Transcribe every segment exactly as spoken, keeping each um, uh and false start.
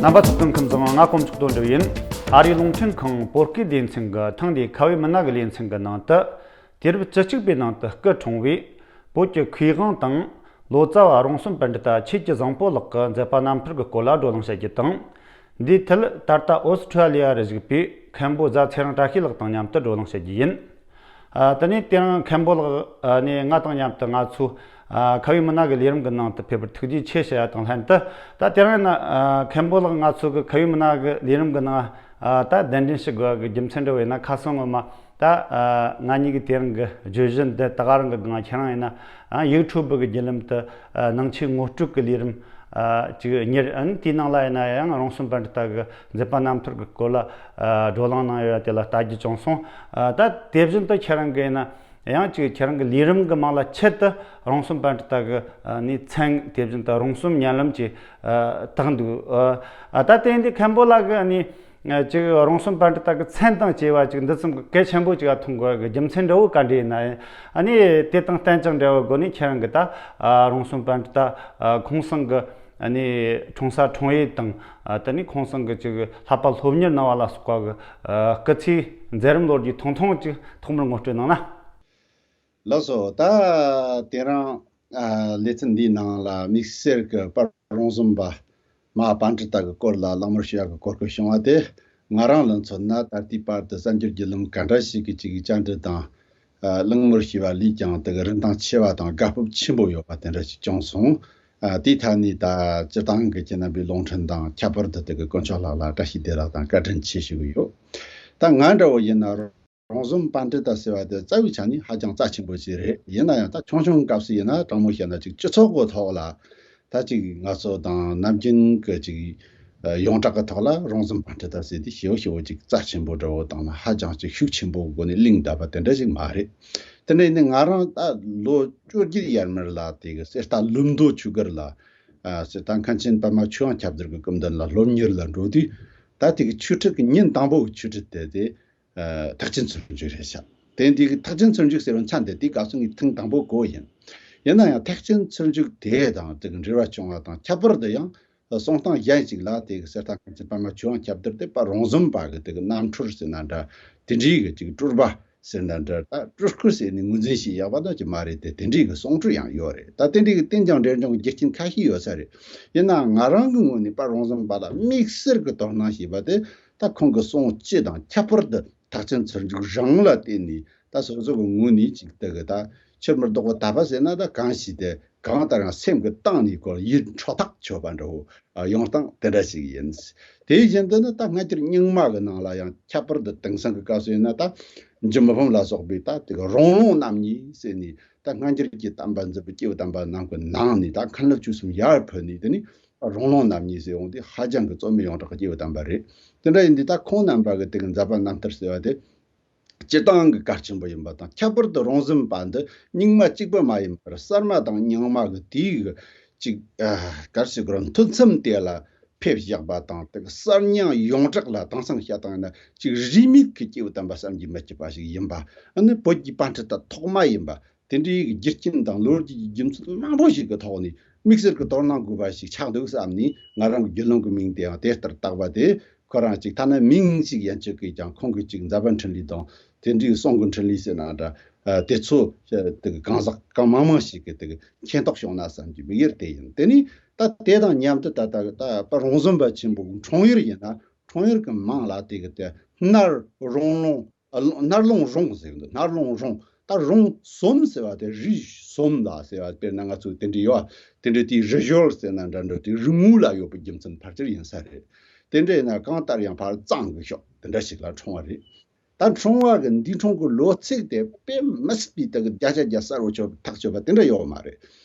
རྣམ་པ་ཚོ་སྐུ་ཁམས་བཟང་། ང་དཀོན་མཆོག་དོན་གྲུབ་ཡིན། ཨ་རིའི་རླུང་འཕྲིན་ཁང་བོད་སྐད་སྡེ་ཚན་གྱི་ཐེངས་འདིའི་ཁ་བའི་མི་སྣ་གི་ལེ་ཚན་གྱི་ནང་དུ། དུས་རབས་བཅུ་གཅིག་པའི་ནང་དུ་སྐུ་འཁྲུངས་པའི་བོད་ཀྱི་མཁས་དབང་དང་ལོ་ཙཱ་བ་རོང་ཟོམ་པཎྜི་ཏ་ཆོས་ཀྱི་བཟང་པོ་ལགས་ཀྱི་མཛད་པ་རྣམ་ཐར་གྱི་སྐོར་ལ་བགྲོ་གླེང་བྱ་རྒྱུ་དང་། འདིའི་ཐད་ད་ལྟ་ཨོ་སི་ཁྲུ་ལི་ཡ་རུ་བཞུགས་པའི་མཁན་པོ་རྫ་ཚེ་རིང་བཀྲ་ཤིས་ལགས་དང་མཉམ་དུ་བགྲོ་གླེང་བྱ་རྒྱུ་ཡིན། ཨ། དེ་ནས་དེ་རིང་མཁན་པོ་ལགས་ནས་ང་དང་མཉམ་དུ་ང་ཚོའི་ཨ་ཁ་བའི་མི་སྣ་གི་ལས་རིམ་གྱི་ནང་དུ་ཕེབས་པར་ཐུགས་རྗེ་ཆེ་ཞུ་ཡ་དང་ལྷན་དུ། ད་དེ་རིང་ཡིན་ན་ཨ་མཁན་པོ་ལགས་ང་ཚོ་གི་ཁ་བའི་མི་སྣ་གི་ལས་རིམ་གྱི་ནང་ཨ་ད་གདན་འདྲེན་ཞུ་དགོས་གི་རྒྱུ་མཚན་འདྲ་བོ་ཡིན་ན། ཁ་སང་ངོ་མ་ད་ཨ་ང་གཉིས་ཀྱི་དེ་རིང་གི་བརྗོད་གཞི་འདི་ད་ག་རང་གི་སྒང་ཁྱེད་རང་ཡིན་ན་ཨ་ཡུ་ཊུབ་གི་བརྒྱུད་ལམ་དུ་ཨ་ནང་ཆོས་ངོ་སྤྲོད་ཀྱི་ལས་རིམ་ཨ་ཅིག་གཉེར། ཨ་ནི་དེའི་ནང་ལ་ཡིན་ན་ཡང་རོང་ཟོམ་པཎྜི་ཏ་གི་མཛད་པ་རྣམ་ཐར་གྱི་སྐོར་ལ་ཨ་བགྲོ་གླེང་གནང་ཡོད་པ་དེ་ལ་ལྟ་རྒྱུ་བྱུང་སོང་། ཨ་ད་དེ་བཞིན་དུ་ཁྱེད་རང་གི་ཡིན་ན་ཡང་ཅིག་ཁྱེད་རང་གི་ལས་རིམ་གྱི་མིང་ལ་ཆེད་དུ་རོང་ཟོམ་པཎྜི་ཏ་གི་ཨ་ནི་མཚན། དེ་བཞིན་དུ་རོང་ཟོམ་སྙན་ལམ་ཅེས་ཨ་བཏགས་འདུག། ཨ་ད་དེ་འདི་མཁན་པོ་ལགས་ཀྱི་ཨ་ནི་ཅིག་རོང་ཟོམ་པཎྜི་ཏ་གི་མཚན་དང་བཅས་པ་ཅིག་འདི་ཙམ་གྱི་གལ་ཆེན་པོ་ཅིག་ལ་མཐོང་དགོས་ཀྱི་རྒྱུ་མཚན་འདྲ་བོ་ག་འདྲ་ཡིན་ན། ཨ་ནི་དེ་དང་བསྟན་ཅིང་འབྲེལ་བའི་སྒོ་ནས་ཁྱེད་རང་གི་ད་ཨ་རོང་ཟོམ་པཎྜི་ཏ་ཨ་ཁོང་ཚང་གི་ཨ་ནི་འཁྲུངས་ས་འཁྲུངས་ཡུལ་དང་། ཨ་དེ་ནས་ཁོང་ཚང་གི་ཅིག་བསླབ་པ་སློབ་གཉེར་གནང་བ་ལ་སོགས་པ་གི་ཨ་སྐུ་ཚེའི་མཛད་རིམ་ལོ་རྒྱུས་ཐུང་ཐུང་ཅིག་ཐོག་མར་ངོ་སྤྲོད་གནང་ན། ལགས་སོ། ད་དེ་རིང་ཨ་ལེ་ཚན་འདིའི་ནང་ལ་དམིགས་བསལ་གྱི་དཔལ་རོང་ཟོམ་པ་མ་པཎྜི་ཏ་གི་སྐོར་ལ་གླེང་མོལ་ཞུ་ཡག་གི་གོ་སྐབས་བྱུང་བ་དེ། ང་རང་ལ་མཚོན་ན་ད་ལྟའི་བར་དུ་གསར་འགྱུར་བརྒྱུད་ལམ་ག་འདྲ་ཞིག་གི་ཅིག་བཅར་འདྲི་དང་ཨ་གླེང་མོལ་ཞུས་པ་ལས་ཀྱང་དེ་གི་རིན་ཐང་ཆེ་བ་དང་དགའ་སྤོབས་ཆེན་པོ་ཡོད་པ་དེ་འདྲ་ཞིག་བྱུང་སོང་། ཨ་དེའི་ཐད་ནས་ད་སྤྱིར་བཏང་གི་ཁྱེད་རྣམ་པའི་རླུང་འཕྲིན་དང་ཁྱད་པར་དུ་དེ་གི་དཀོན་མཆོག་ལགས་ལ་བཀྲ་ཤིས་བདེ་ལེགས་དང་བཀའ་དྲིན་ཆེ་ཞུ་གི་ཡོད། ད་ང་འདྲ་བོ་ཡིན་ན། རོང་ཟོམ་པཎྜི་ཏ་ཟེར་བ་དེ་རྩ་བའི་ཆ་ནས་ཧ་ཅང་རྩ་ཆེན་པོ་ཞིག་རེད། ཡིན་ན་ཡང་ད་ཆུང་ཆུང་སྐབས་སུ་ཡིན་ན་དྲང་མོ་བཤད་ན་ཅིག་སྤྱི་ཚོགས་ཀྱི་ཐོག་ལ་ད་ཅིག་ང་ཚོ་དང་ནམ་རྒྱུན་གྱི་ཅིག་ཡོངས་གྲགས་ཀྱི་ཐོག་ལ་རོང་ཟོམ་པཎྜི་ཏ་ཟེར་དུས་ཞེ་པོ་ཞེ་པོ་ཅིག་རྩ་ཆེན་པོ་འདྲ་བོ་དང་ན་ཧ་ཅང་ཅིག་ཤུགས་ཆེན་པོའི་སྒོ་ནས་གླེང་བསྡད་པ་དེ་འདྲ་ཞིག་མ་རེད། དེ་འདྲ་ཡིན་ནའི་ང་རང་ད་ལོ་བཅོ་བརྒྱད་ཡར་མར་ལ་དེ་གི་གསེར་རྟ་ལྷུན་རྡོ་ཆོས་སྒར་ལ་ཨ་གསེར་རྟ་མཁན་ཆེན་པདྨ་ཆོས་དབང་ཁྱབ་བརྡལ་གྱི་སྐུ་མདུན་ལ་སློབ་གཉེར་ལ་འགྲོ་དུས། ད་དེ་གི་ཆོས་ཁྲིད་ཀྱི་ཉིན་དང་པོ་གི་ཆོས་ཁྲིད་དེ་དེ། ཨ་ཐེག་ཆེན་ཚུལ་འཇུག་རེད་ཤག། དེ་འདི་གི་ཐེག་ཆེན་ཚུལ་འཇུག་ཟེར་བའི་མཚན་དེ་དེ་སྐབས་སུ་ངས་ཐེངས་དང་པོ་གོ་ཡིན། ཡིན་ན་ཡང་ཐེག་ཆེན་ཚུལ་འཇུག་དེ་དང་དེ་གི་འབྲེལ་བ་བྱུང་བ་དང་ཁྱད་པར་དུ་ཡང་གསུང་སྟངས་གཞན་ཞིག་ལ་དེ་གི་གསེར་རྟ་མཁན་ཆེན་པདྨ་ཆོས་དབང་ཁྱབ་བརྡལ་དེ་དཔལ་རོང་ཟོམ་པ་གི་དེ་གི་རྣམ་འཕྲུལ་ཟེར་ན་འདྲ། དེ་འདྲའི་གི་ཅིག་སྤྲུལ་པ་ཟེར་ན་འདྲ། ད་སྤྲུལ་སྐུ་ཟེར་ནས་ངོས་འཛིན་བྱེད་ཡག་པ་ད་ཅིག་མ་རེད་དེ། དེ་འདྲའི་གི་གསུང་སྤྲུལ་ཡང་ཡོད་རེད། ད་དེ་འདྲའི་གི་བསྟན་ཀྱང་འབྲེལ་ཀྱང་གི་རྒྱུ་རྐྱེན་ཁ་ཤས་ཡོད་ས་རེད། ཡིན་ནའང་ང་རང་གི་ངོས་ནས་དཔལ་རོང་ཟོམ་པ་ལ་དམིགས་བསལ་གི་དོ་སྣང་བྱས་པ་དེ། ད་ཁོང་གི་གསུང་སྤྱི་དང་ཁྱད་པར་དུ་ཐེག་ཆེན་ཚུལ་འཇུག་རང་ལ་བརྟེན་ནས་ད་སོ་སོ་གི་ངོས་ནས་ཅིག་དེ་གི་ད་ཕྱིར་མི་ལྡོག་པའི་དད་པ་ཟེར་ན་ད་གང་ཞིག་དེ་གང་ལྟར་ཡང་སེམས་ཀྱི་གཏིང་ནས་ཁོ་ཡིད་འཕྲོག་ཐག་ཆོད་པ་འདྲ་བོ་ཡོང་སྟངས་དེ་འདྲ་ཞིག་ཡིན། དེ་བཞིན་དུ་ནི་ད་སྔ་འགྱུར་རྙིང་མ་གི་ནང་ལ་ཡང་ཁྱད་པར་དུ་དེང་སང་གི་སྐབས་སུ་ཡིན་ན་ད་འཇུ་མི་ཕམ་ལ་སོགས་པའི་ད་དེ་གི་རོང་ལུང་རྣམ་གཉིས་ཟེར་ནས། ད་སྔ་འགྱུར་གྱི་གཏམ་པ་མཛད་པའི་སྐྱེས་བུ་དམ་པ་རྣམས་ཀྱི་ནང་ནས་ད་མཁན་སློབ་བཅུ་གསུམ་ཡར་ཕུད་ནས། དེ་ནི་རོང་ལུང་རྣམ་གཉིས་ཟེར་འོང་དུས་ཧ་ཅང་གི་རྩོད་མེད་ཡོངས་གྲགས་ཀྱི་སྐྱེས་བུ་དམ་པ་རེད། དེ་འདྲ་ཡིན་དུས་ད་ཁོང་རྣམ་པ་གི་དེ་གི་མཛད་པ་རྣམ་ཐར་ཟེར་བ་དེ། སྤྱིར་བཏང་གི་གལ་ཆེན་པོ་ཡིན་པ་དང་། ཁྱད་པར་དུ་རོང་ཟོམ་པ་འདི་རྙིང་མ་གཅིག་པུ་མ་ཡིན་པར་གསར་མ་དང་རྙིང་མ་གི་དེའི་གི་ཅིག་ཨ་གལ་སྲིད་གོ་མཐུན་མཚམས་དེ་ལ་ཕེབས་བཞག་པ་དང་། དེ་གི་གསར་རྙིང་ཡོངས་གྲགས་ལ་དེང་སང་བཤད་སྟངས་ཡིན་ན་ཅིག་རིས་མེད་ཀྱི་སྐྱེས་བུ་དམ་པ་བསམ་གྱིས་མི་ཁྱབ་པ་ཞིག་ཡིན་པ། ཨ་ནི་བོད་ཀྱི་པཎྜི་ཏ་ཐོག་མ་ཡིན་པ། དེ་འདྲའི་རྒྱུ་རྐྱེན་དང་ལོ་རྒྱུས་ཀྱི་རྒྱུ་མཚན་མང་པོ་ཞིག་གི་ཐོག་ནས་དམིགས་བསལ་གྱི་དོ་སྣང་དགོས་པ་ཞིག་ཆགས་འདུག་བསམ་ནས། ང་རང་གི་བརྒྱུད་ལམ་གྱི་མིང་དེའང་དེ་ལྟར་བཏགས་པ་དེ། ཁོ་རང་ཅིག་ཐ་ན་མིང་ཞིག་ཡན་ཆད་ཀྱིས་ཀྱང་ཁོང་གི་ཅིག་མཛད་པ་འཕྲིན་ལས་དང་། དེ་འདྲའི་གསུང་གི་འཕྲིན་ལས་ཟེར་ན་འདྲ། ཨ་དེ་ཚོ་དེ་གི་གང་ཟག་གང་མང་མང་ཞིག་གི་དེ་གི་མཁྱེན་རྟོགས་བྱུང་ན་བསམ་གྱི་དམིགས་ཡུལ་དེ་ཡིན། དེ་ནས་ད་དེ་དང་མཉམ་དུ་ད་ལྟ་ད་དཔལ་རོང་ཟོམ་པ་ཆེན་པོ་གི་འཁྲུངས་ཡུལ་ཡིན་ན། འཁྲུངས་ཡུལ་གྱི་མིང་ལ་དེ་གི་དེ་སྣར་རོང་ལུང་། ཨ་སྣར་ལུང་རོང་ཟེར་གི་འདུག། སྣར་ལུང་རོང་། ད་རོང་ཟོམ་ཟེར་བ་དེ་རི་ཟོམ་ལ་ཟེར་བ། དཔེར་ན་ང་ཚོ་དེ་འདྲའི་ཡོད་པ། དེ་འདྲའི་དེའི་རི་ཞོལ་ཟེར་ན་འདྲ་འདྲ། དེ་རི་ངོས་ལ་ཡོད་པའི་རྒྱུ་མཚན་ཕལ་ཆེར་ཡིན་ས་རེད། དེ་འདྲ་ཡིན་ན་གང་ལྟར་ཡང་ཕར་གཙང་གི་ཕྱོགས་དེ་འདྲ་ཞིག་ལ་འཁྲུངས་པ་རེད། ད་འཁྲུངས་པ་གི་འདི་འཁྲུངས་གི་ལོ་ཚིགས་དེ་དཔེ་མི་སྲིད་པའི་དེ་གི་བརྒྱ་ཆ་བརྒྱ་གསལ་བོ་ཆོད་ཐག་ཆོད་པ་དེ་འདྲ་ཡོད་མ་རེད།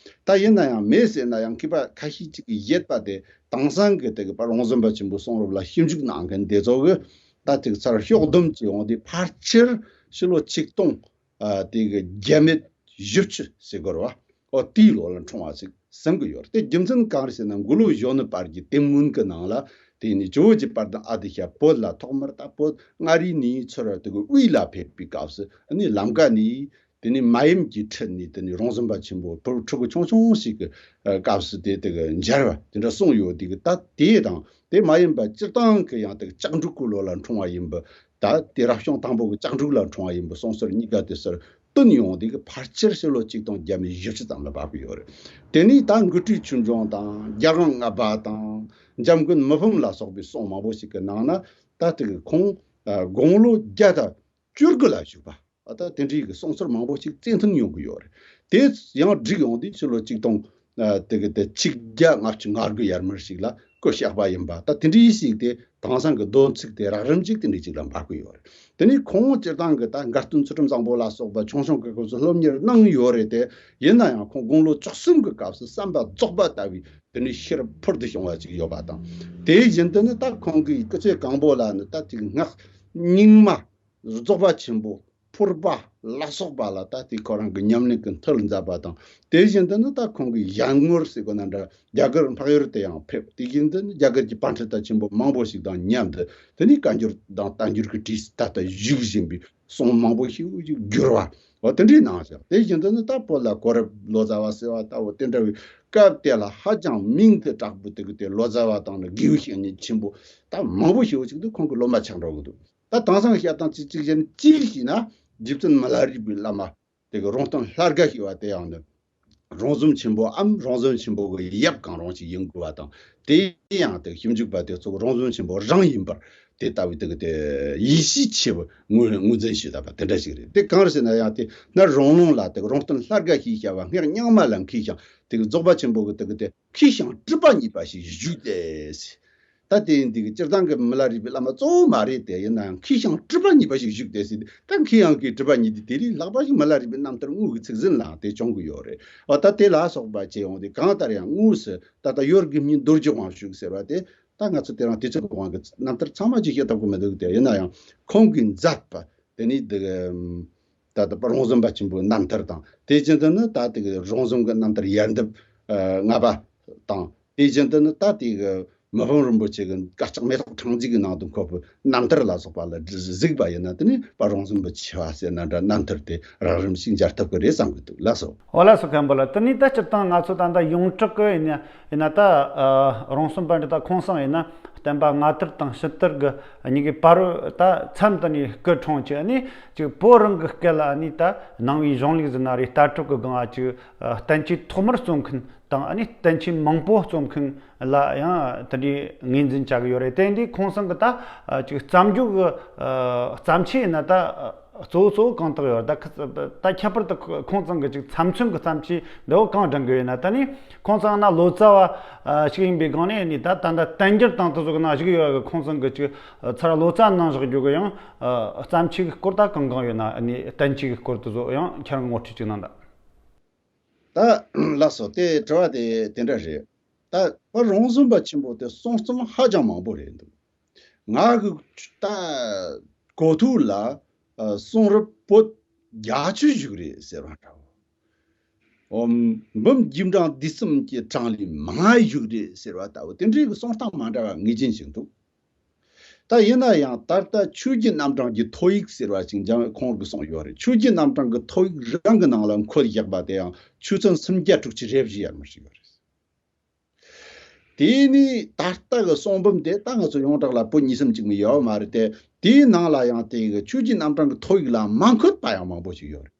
ད་ཡིན་ན་ཡང་མེད་ཟེར་ན་ཡང་མཁས་པ་ཁ་ཤས་ཅིག་གིས་བཞེད་པ་དེ། དེང་སང་གི་དེ་གི་དཔལ་རོང་ཟོམ་པ་ཆེན་པོའི་གསུང་རབ་ལ་ཞིབ་འཇུག་གནང་མཁན་དེ་ཚོ་གིས། ད་དེ་གི་ཚར་ཕྱོགས་བསྡོམས་ཀྱིས་འོང་དུས་ཕལ་ཆེར་ཕྱི་ལོ་ཆིག་སྟོང་ཨ་དེ་གི་བརྒྱ་མེད་བཞི་བཅུ་ཟེར་དགོས་རེད་བ། ཨོ་དེའི་ལོ་ལ་འཁྲུངས་པ་ཞིག་བསམ་གི་ཡོད་རེད། དེ་རྒྱུ་མཚན་གང་རེད་ཟེར་ན། མགོ་ལོག་གཞོན་ནུ་བར་གྱི་དེབ་སྔོན་གྱི་ནང་ལ། དེ་ནི་ཇོ་བོ་རྗེ་དཔལ་ལྡན་ཨ་ཏི་ཤ་བོད་ལ་ཐོག་མར་ད་བོད་མངའ་རིས་ནས་ཚུར་དེ་གི་དབུས་ལ་ཕེབས་པའི་སྐབས་སུ། ཨ་ནི་ལམ་ཀ་ནས་ དེ་ནས་མ་ཡུམ་གྱི་ཁྲིད་ནས་དེ་ནས་རོང་ཟོམ་པ་ཆེན་པོ་ཕྲུ་ཕྲུ་གུ་ཆུང་ཆུང་ཞིག་གི་ཨ་སྐབས་སུ་དེ་དེ་གི་མཇལ་བ་དེ་འདྲ་གསུངས་ཡོད། དེ་གི་ད་དེ་དང་དེ་མ་ཡིན་པ་སྤྱིར་བཏང་གི་ཡང་དེ་གི་ལྕགས་འབྲུག་གི་ལོ་ལ་འཁྲུངས་པ་ཡིན་པ། ད་དེ་རབ་བྱུང་དང་པོ་གི་ལྕགས་འབྲུག་ལ་འཁྲུངས་པ་ཡིན་པ་སོང་ཟེར་གཉིས་ཀ་དེ་ཟེར་བསྟུན་ཡོང་དེ་གི་ཕལ་ཆེར་ཕྱི་ལོ་གཅིག་སྟོང་བརྒྱ་མེད་བཞི་བཅུ་ཙམ་ལ་བབ་གི་ཡོད་རེད། དེ་ནས་ད་མགུར་སྤྲུལ་ཆོས་འབྱུང་དང་རྒྱལ་དབང་ལྔ་པ་དང་འཇམ་མགོན་མི་ཕམ་ལ་སོགས་པའི་སྲུང་མང་པོ་ཞིག་གི་ནང་ན་ད་དེ་གི་ཁོང་ཨ་དགུང་ལོ་བརྒྱ་དང་བཅུ་དགུ་ལ་བཞུགས་པ། ཨ་ད་དེ་འདྲའི་གི་གསུང་ཚུལ་མང་པོ་ཞིག་བཙན་ཐུང་ཡོང་གི་ཡོད་རེད། དེ་ཡང་བསྒྲིགས་ཡོང་དུས་ཕྱི་ལོ་གཅིག་སྟོང་ཨ་དེ་གི་དེ་ཆིག་བརྒྱ་ལྔ་བཅུ་ང་དགུ་ཡར་མར་ཞིག་ལ་བརྐོས་བཞག་པ་ཡིན་པ། ད་དེ་འདྲའི་ཞིག་དེ་དེང་སང་གི་འདོན་ཚིག་དེ་རགས་རིམ་ཅིག་དེ་འདྲའི་ཅིག་ལ་འབབ་གི་ཡོད་རེད། དེ་ནས་ཁོང་སྤྱིར་བཏང་གི་ད་མགར་སྟོན་ཚུལ་ཁྲིམས་བཟང་པོ་ལ་སོགས་པ་ཆུང་ཆུང་གི་སྐབས་སུ་སློབ་གཉེར་གནང་ཡོད་རེད་དེ། ཡིན་ན་ཡང་ཁོང་དགུང་ལོ་བཅུ་གསུམ་གི་སྐབས་སུ་བསམ་པ་རྫོགས་པ་ལྟ་བུའི་དེ་ནས་ཤེས་རབ་ཕུལ་དུ་བྱུང་བ་ཅིག་ཡོད་པ་དང་། དེ་བཞིན་དུ་ནི་ད་ཁོང་གི་སྐུ་ཚེ་གང་པོ་ལ་ནི་ད་དེ་སྔགས་རྙིང་མ་རྫོགས་པ་ཆེན་པོ་ཕུར་པ་ལ་སོགས་པ་ལ་ད་དེ་ཁོ་རང་གི་ཉམས་ལེན་གྱི་མཐུ་ལ་མཛད་པ་དང་། དེ་བཞིན་དུ་ནི་ད་ཁོང་གི་ཡར་ངོར་ཟེར་དགོས་ན་འདྲ་རྒྱ་གར་འཕགས་ཡུལ་དུ་ཡང་ཕེབས། དེ་བཞིན་དུ་ནི་རྒྱ་གར་གྱི་པཎ་ཌི་ཏ་ཆེན་པོ་མང་པོ་ཞིག་དང་མཉམ་དུ་དེ་ནས་བཀའ་འགྱུར་དང་བསྟན་འགྱུར་གྱི་བྲིས་ད་ལྟ་བཞུགས་བཞིན་པའི་གསུང་མང་པོ་ཞིག་བསྒྱུར་བ། འོ་དེ་འདྲའི་གནང་ཞིང་། དེ་བཞིན་དུ་ནི་ད་བོད་ལ་གོ་རབ་ལོ་ཙཱ་བ་ཟེར་བ་ལྟ་བུ་དེ་འདྲ་བའི་སྐབས་དེ་ལ་ཧ་ཅང་མིང་དུ་གྲགས་པའི་དེ་གི་དེ་ལོ་ཙཱ་བ་དང་ནི་དགེ་བའི་བཤེས་གཉེན་ཆེན་པོ་ད་མང་པོ་ཞིག་ཅིག་ཏུ་ཁོང་གི་སློབ་མ་ཆགས་འགྲོ་གི་འདུག་ད་དེང་སང་བཤད་སྟངས་ཅིག་ཅིག་བྱས་ན་ཅིག་བྱས་ན་རྗེ་བཙུན་མི་ལ་རས་པའི་བླ་མ་དེ་གི་རོང་སྟོན་ལྷ་དགའ་ཞེས་པ་དེ་ཡང་ནི་རོང་ཟོམ་ཆེན་པོའམ་རོང་ཟོམ་ཆེན་པོ་གི་ཡབ་གང་རུང་ཞིག་ཡིན་དགོས་པ་དང་། དེ་ཡང་དེ་ཞིབ་འཇུག་པ་དེ་ཚོ་རོང་ཟོམ་ཆེན་པོ་རང་ཡིན་པར་དེ་ལྟ་བུའི་དེ་གི་དེ་ཡིད་ཆེས་ཆེ་བ་ངོས་ངོས་འཛིན་བྱེད་ཐུབ་པ་དེ་འདྲ་ཞིག་རེད། དེ་གང་རེད་ཟེར་ན་ཡང་དེ་ན་རོང་ལུང་ལ་དེ་གི་རོང་སྟོན་ལྷ་དགའ་ཞེས་བྱ་བ་སྔགས་རྙིང་མ་ལ་མཁས་ཤིང་། དེ་གི་རྫོགས་པ་ཆེན་པོ་གི་དེ་གི་དེ་མཁས་ཤིང་གྲུབ་པ་བརྙེས་པ་ཞིག་བཞུགས་ཏེ། ད་དེ་འདི་གི་སྤྱིར་བཏང་གི་མི་ལ་རས་པའི་བླ་མ་གཙོ་བོ་མ་རེད་དེ། ཡིན་ནའང་མཁས་ཤིང་གྲུབ་པ་བརྙེས་པ་ཞིག་བཞུགས་ཏེ་ཟེར། ད་མཁས་ཡང་གི་གྲུབ་པ་བརྙེས་ཏེ་དེ་ལས་ལྷག་པ་ཞིག་མི་ལ་རས་པའི་རྣམ་ཐར་དངོས་ཀྱི་ཚིག་ཟིན་ལའང་དེ་བྱུང་གི་ཡོད་རེད། འོ་ད་དེ་ལ་སོགས་པ་བྱས་ཡོང་དུས་གང་ལྟར་ཡང་དངོས་སུ་ད་ལྟ་ཡོར་གི་མིན་རྡོ་རྗེ་དབང་ཕྱུག་ཟེར་བ་དེ། ད་ང་ཚོ་དེ་རིང་དུས་ཚོད་དབང་གི་རྣམ་ཐར་ཚང་མ་ཅིག་བཤད་ཐུབ་ཀྱི་མི་འདུག་དེ་ཡིན་ན་ཡང་ཁོང་གིས་མཛད་པ་དེ་ནི་དེ་གི་ད་ལྟ་རོང་ཟོམ་པ་ཆེན་པོའི་རྣམ་ཐར་དང་། དེ་བཞིན་དུ་ནི་ད་དེ་གི་རོང་ཟོམ་གྱི་རྣམ་ཐར་ཡར་འདེབས་ལྔ་པ་དང་། དེ་བཞིན་དུ་ནི་ད་དེ་གི་མི་ཕམ་རིན་པོ་ཆེ་གི་བཀའ་ལྕགས་མེ་ཏོག་ཕྲེང་མཛེས་ཀྱི་ནང་དུ་འཁོད་པའི་རྣམ་ཐར་ལ་སོགས་པ་ལ་གཟིགས་པ་ཡིན་ན། དེ་ནི་པ་རོང་ཟོམ་པ་ཆེ་བ་ཟེར་ན་འདྲ། རྣམ་ཐར་དེ་རགས་རིམ་ཞིག་མཇལ་ཐུབ་ཀྱི་རེད་བསམ་གྱི་འདུག་ལགས་སོ། འོ་ལགས་སོ། མཁན་པོ་ལགས། དེ་ནས་ད་སྤྱིར་བཏང་ང་ཚོ་ད་ལྟ་ཡོངས་གྲགས་ཀྱི་ཡིན་ན་ཡིན་ན་ད་ཨ་རོང་ཟོམ་པ་འདི་ད་ཁོང་སང་ཡིན་ན་བསྟན་པ་སྔ་དར་དང་ཕྱི་དར་གྱི་གཉིས་ཀའི་བར་ད་མཚམས་དེ་ནས་སྐུ་འཁྲུངས་ཀྱི་ནི་ཅིག་བོད་རང་གི་སྐད་ལ་ནི་ད་ནང་པའི་གཞུང་ལུགས་ཟེར་ན་རེད། ལྟ་གྲུབ་ཀྱི་སྒང་ང་ཅིག་ཨ་བསྟན་བཅོས་ཐོག་མར་རྩོམ་མཁན་དང་ཨ་ནི་བསྟན་བཅོས་མང་པོ་རྩོམ་མཁན་ལ་ཡང་དེ་འདྲའི་ངོས་འཛིན་བྱ་གི་ཡོད་རེད། དེ་འདི་ཁོང་ཚང་གི་ད་ཅིག་བརྩམས་ཆོས་ཀྱི་བརྩམས་ཆོས་ཡིན་ན་ད་གཙོ་བོ་གཙོ་བོ་གང་དག་ཡོད་རེད། ད་ཁ་ད་ཁྱད་པར་དུ་ཁོང་ཚང་གི་ཅིག་ཚབ་མཚོན་གྱི་བརྩམས་ཆོས་འདི་བོ་གང་དྲངས་གི་ཡོད་ན། ད་ནི་ཁོང་ཚང་ན་ལོ་ཙཱ་བ་ཞིག་ཡིན་པའི་སྒང་ནས་ནི་ད་ད་ད་བསྟན་འགྱུར་དང་དེ་ཚོ་གི་ནང་བཞུགས་ཡོད་གི། ཁོང་ཚང་གི་ཅིག་ཚར་ལོ་ཙཱ་ནང་བཞག་རྒྱུ་གི་ཡང་བརྩམས་ཆོས་ཀྱི་སྐོར་ད་གང་གང་ཡོད་ན། ནི་བསྟན་བཅོས་ཀྱི་སྐོར་དེ་ཚོ་ཡང་ཁྱེད་རང་ངོ་སྤྲོད་ཅིག་གནང་དང་། ད་ལགས་སོ། དེ་དྲི་བ་དེ་དེ་འདྲ་རེད། ད་པ་རོང་ཟོམ་པ་ཆེན་པོ་དེ་གསུང་རྩོམ་ཧ་ཅང་མང་པོ་རེད་འདུག་ང་གི་ད་གོ་ཐོས་ལ་ཨ་གསུང་རབ་པོད་བརྒྱད་ཅུ་བཞུགས་རེད་ཟེར་བ་འདྲ་བོ། འོ་འབུམ་རྒྱས་འབྲིང་བསྡུས་གསུམ་གྱི་གྲངས་ལས་མང་བ་བཞུགས་རེད་ཟེར་བ་ལྟ་བུ་དེ་འདྲའི་གི་གསུང་སྟངས་མ་འདྲ་བ་ངེས་ཅན་ཞིག་འདུག་ད་ཡིན་ན་ཡང་ད་ལྟ་ཆོས་བརྒྱུད་རྣམ་གྲངས་ཀྱི་ཐོ་ཡིག་ཟེར་བ་ཞིག་འཇམ་ཁོང་གིས་གསུངས་ཡོད་རེད། ཆོས་བརྒྱུད་རྣམ་གྲངས་ཀྱི་ཐོ་ཡིག་རང་གི་ནང་ལ་འཁོད་བཞག་པ་དེ་ཡང་ཆོས་ཚན་སུམ་བརྒྱ་དྲུག་ཅུ་རེ་བཞི་ཡར་མར་ཞིག་ཡོད་རེད། དེ་ནི་ད་ལྟ་གི་གསུང་འབུམ་དེ་ད་ང་ཚོ་ཡོངས་གྲགས་ལ་པོད་གཉིས་གསུམ་ཅིག་མི་ཡོད་མ་རེད་དེ། དེའི་ནང་ལ་ཡང་དེ་གི་ཆོས་བརྒྱུད་རྣམ་གྲངས་ཀྱི་ཐོ་ཡིག་ལ་མ་འཁོད་པ་ཡང་མང་པོ་ཞིག་ཡོད་རེད།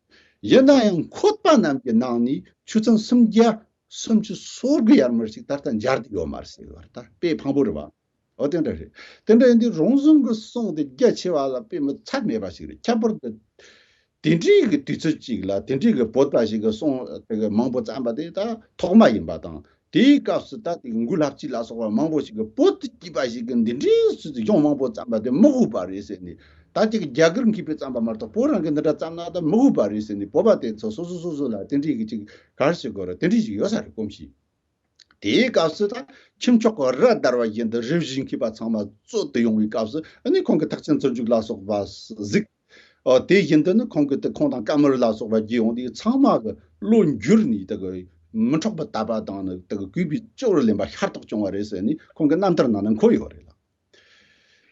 ཡིན་ན་ཡང་འཁོད་པ་རྣམས་ཀྱི་ནང་ནས་ཆོས་ཚན་སུམ་བརྒྱ་སུམ་ཅུ་སོ་དགུ་ཡར་མར་ཞིག་ད་ལྟ་མཇལ་དུ་ཡོད་མ་རེད་ཟེར་བ་ད་དཔེ་ཕངས་པོ་རེད་བ། འོ་དེ་འདྲ་རེད། དེ་འདྲ་ཡིན་དུས་རོང་ཟོམ་གྱི་གསུང་དེ་རྒྱ་ཆེ་བ་ལ་དཔེ་མི་ཚད་མེད་པ་ཞིག་རེད། ཁྱད་པར་དུ་དེ་འདྲའི་གི་དུས་ཚོད་ཅིག་ལ་དེ་འདྲའི་གི་བོད་པ་ཞིག་གི་གསུང་དེ་གི་མང་པོ་བརྩམས་པ་དེ་ད་ཐོག་མ་ཡིན་པ་དང་། དེའི་སྐབས་སུ་ད་དེ་གི་མགུལ་ལྷ་སྤྱི་ལ་སོགས་པ་མང་པོ་ཞིག་གི་བོད་དུ་སྐྱེས་པ་ཞིག་གི་འདི་འདྲའི་གཞུང་མང་པོ་བརྩམས་པ་དེ་མི་དགོས་པ་རེད་ཟེར་ནས། ད་ཅིག་རྒྱ་གར་མཁས་པས་བརྩམས་པ་མ་གཏོགས་བོད་རང་གིས་འདི་འདྲ་བརྩམས་ན་ད་མི་དགོས་པ་རེད་ཟེར་ནས། བོད་པ་དེ་ཚོ་སོ་སོ་སོ་སོ་ལ་དེ་འདྲའི་གི་ཅིག་ག་རེ་ཟེར་དགོས་རེད། དེ་འདྲའི་ཞིག་ཡོད་ས་རེད། གོམས་གཤིས། དེའི་སྐབས་སུ་ད་ཁྱུ་མཆོག་གི་རྭ་བདར་བ་བཞིན་དུ་རུ་བཞི་མཁས་པ་ཚང་མ་རྩོད་དུ་ཡོང་བའི་སྐབས་སུ། ཨ་ནི་ཁོང་གིས་ཐེག་ཆེན་བཙོན་འཇུག་ལ་སོགས་པ་གཟིགས། ཨ་དེ་བཞིན་དུ་ནི་ཁོང་གིས་དེ་ཁོང་དང་བཀའ་མོལ་ལ་སོགས་པ་བགྱིས་ཡོང་དུས་ཚང་མ་གི་བློ་འགྱུར་ནས་དེ་གི་མི་འཕྲོག་པའི་དད་པ་དང་ནི་དེ་གི་གུས་པས་སྤྱི་བོར་ལེན་པ་ཤ་སྟག་བྱུང་བ་རེད་ཟེར་ནས་ཁོང་གི་རྣམ་ཐར་ནང་ན་འཁོད་ཡོད་རེད་ལ།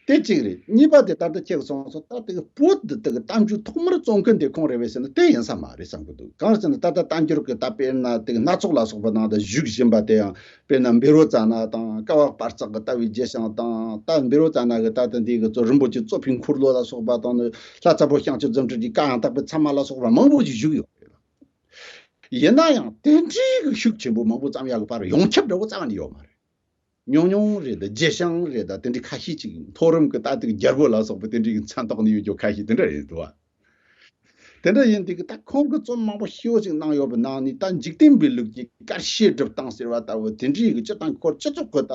དེ་གཅིག་རེད། གཉིས་པ་དེ་ད་ལྟ་ཁྱེད་ཀྱིས་གསུངས་སོང་། ད་དེ་གི་བོད་འདི་དེ་གི་གཏམ་རྒྱུད་ཐོག་མར་རྩོམ་མཁན་དེ་ཁོང་རེད་པས་ཟེར་ན་དེ་ཡིན་ས་མ་རེད་བསམ་གི་འདུག་གང་ཟེར་ན་ད་ལྟ་གཏམ་རྒྱུད་ཀྱི་ད་དཔེར་ན་དེ་གི་སྣ་ཚོགས་ལ་སོགས་པ་ནང་དུ་བཞུགས་བཞིན་པ་དེ་ཡང་དཔེར་ན་བཻ་རོ་ཙ་ན་དང་ཀ་བ་པར་ཙག་གི་ལྟ་བའི་རྗེས་ཤིང་དང་། ད་བཻ་རོ་ཙ་ན་གི་ད་ལྟ་འདི་གི་གཙོ་རིན་པོ་ཆེ་གཙོ་ཕིང་འཁོར་ལོ་ལ་སོགས་པ་དང་ནི་ལྷ་རྩ་པོ་ཤངས་ཆུ་རྫུ་འཕྲུལ་གྱི་བཀའ་ཡང་དག་པའི་ཚད་མ་ལ་སོགས་པ་མང་པོ་ཞིག་བཞུགས་ཡོད་རེད། ཡིན་ན་ཡང་དེ་འདྲའི་གི་ཤུགས་ཆེན་པོ་མང་པོ་བརྩམས་ཡག་གི་བར་ཡོངས་ཁྱབ་འདྲ་བོ་རྩ་བ་ནས་ཡོད་མ་རེད། ཉུང་ཉུང་རེད་དང་རྗེས་ཤིང་རེད་དང་དེ་འདྲའི་ཁ་ཤས་ཅིག་མཐོ་རིམ་གྱི་ལྟ་སྟེགས་རྒྱལ་པོ་ལ་སོགས་པ་དེ་འདྲའི་གི་མཚན་ཐོགས་ནས་ཡོད་རྒྱུ་ཁ་ཤས་དེ་འདྲ་རེད་འདུག་བ། དེ་འདྲ་ཡིན་དུས་ཀྱི་ད་ཁོང་གི་རྩོམ་མང་པོ་ཞེ་པོ་ཅིག་གནང་ཡོད་པའི་ནང་ནས་ད་འཇིག་རྟེན་པའི་ལུགས་ཀྱི་དཀར་ཤོས་སྒྲུབ་སྟངས་ཟེར་བ་ལྟ་བུ་དེ་འདྲའི་གི་སྤྱིར་བཏང་སྐོར་སྤྱི་ཚོགས་ཀྱི་ད་